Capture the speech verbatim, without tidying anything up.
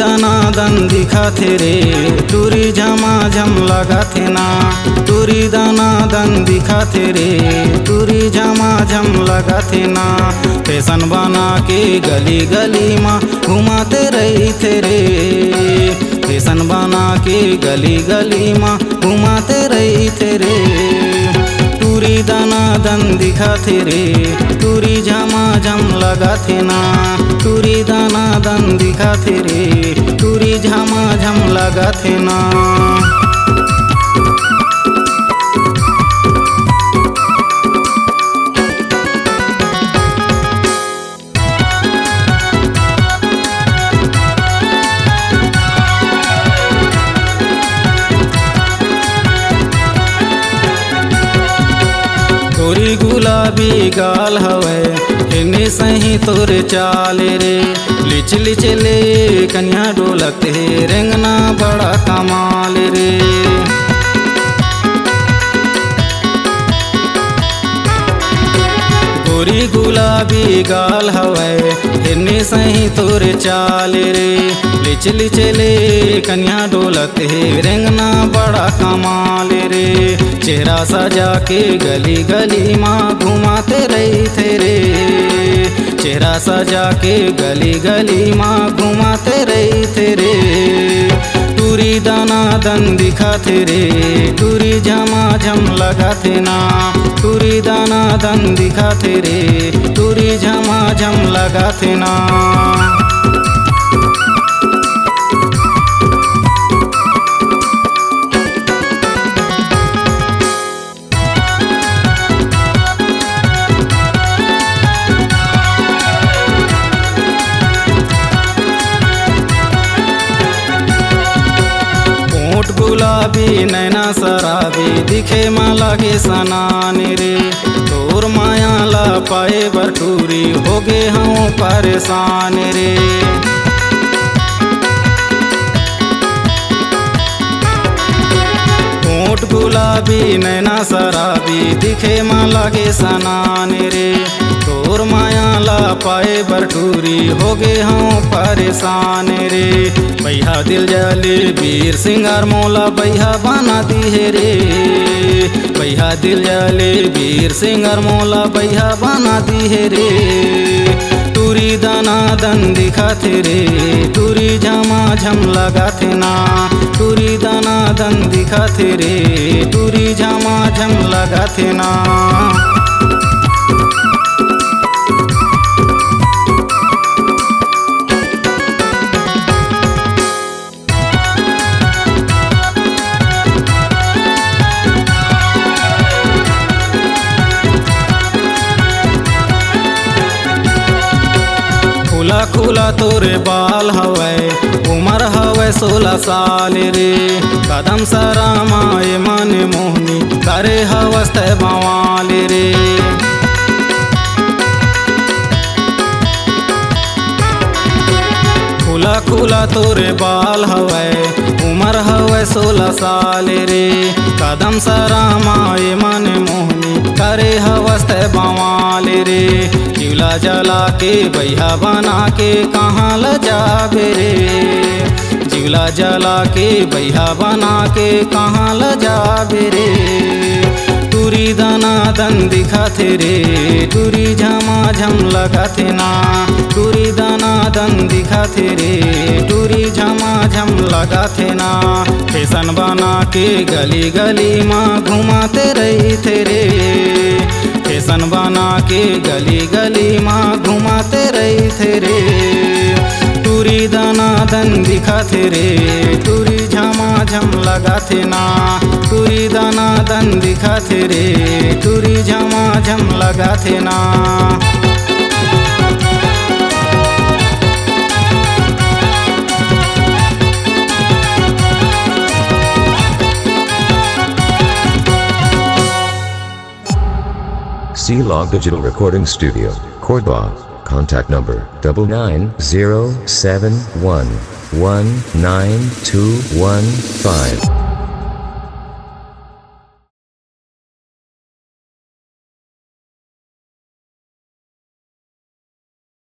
दना दन दिखाथे रे, टूरी झमाझम लगाथे ना। टूरी दना दन दिखाथे रे, टूरी झमाझम लगाथे ना। फैशन बना के गली गली मा घुमाते रहिथे रे। फैशन बना के गली गली मा घुमाते रहिथे रे। टूरी दना दन दिखाथे रे, टूरी झमाझम लगाथे ना। टूरी दना दन दिखाथे रे, टूरी झमाझम लगाथे ना। गोरी गुलाबी गाल हवय, हिरनी सही तोर चाल रे। लिच लिच ले कनिया डोलत हे, रेंगना बड़ा कमाल रे। गोरी गुलाबी गाल हवय, हिरनी सही तोर चाल रे। लिच लिच ले कनिया डोलत हे, रेंगना बड़ा कमाल रे। चेहरा सजा के गली गली मा घुमाते रहिथे रे। चेहरा सजा के गली गली मा घुमाते रहिथे रे। टूरी दना दन दिखाथे रे, टूरी झमाझम लगाथे ना। टूरी दना दन दिखाथे रे, टूरी झमाझम लगाथे ना। ओठ गुलाबी नैना शराबी, दिखे मा लागे सनान रे। तोर माया ला पाए बर टूरी, होगे हूँ परेशान रे। ओठ गुलाबी नैना शराबी, दिखे मा लागे सनान रे। तोर माया ला पाए बर टूरी, होगे हूँ परेशान रे। बइहा दिल जाले वीर सिंगार मोला बइहा बना दिहे रे। बइहा दिल जाले वीर सिंगार मोला बइहा बना दिहे रे। टूरी दना दन दिखाथे रे, टूरी झमाझम लगाथे ना। टूरी दना दन दिखाथे रे, टूरी झमाझम लगाथे ना। खुला खुला तोरे बाल हवय, उमर हवय सोलह साल रे। कदम सरा मा ए मन मोहनी, करे हवस तै बवाल रे। खुला खुला तोरे बाल हवय, उमर हवय सोलह साल रे। कदम सरा मा ए मन मोहनी, करे हवस तै बवाल रे। जिवला जला के बइहा बना के कहाँ ल जाबे रे। जिवला जला के बइहा बना के कहाँ ल जाबे रे। टूरी दना दन दिखाथे रे, टूरी झमाझम लगाथे ना। टूरी दना दन दिखाथे रे, टूरी झमाझम लगाथे ना। फैशन बना के गली गली मा घुमाते रहिथे रे। फैशन बना के गली गली मा घुमाते रहिथे रे। टूरी दना दन दिखाथे रे, टूरी झमाझम लगाथे ना। टूरी दना दन दिखाथे रे, टूरी झमाझम लगाथे ना। C Log Digital Recording Studio, Cordoba. Contact number double nine zero seven one one nine two one five.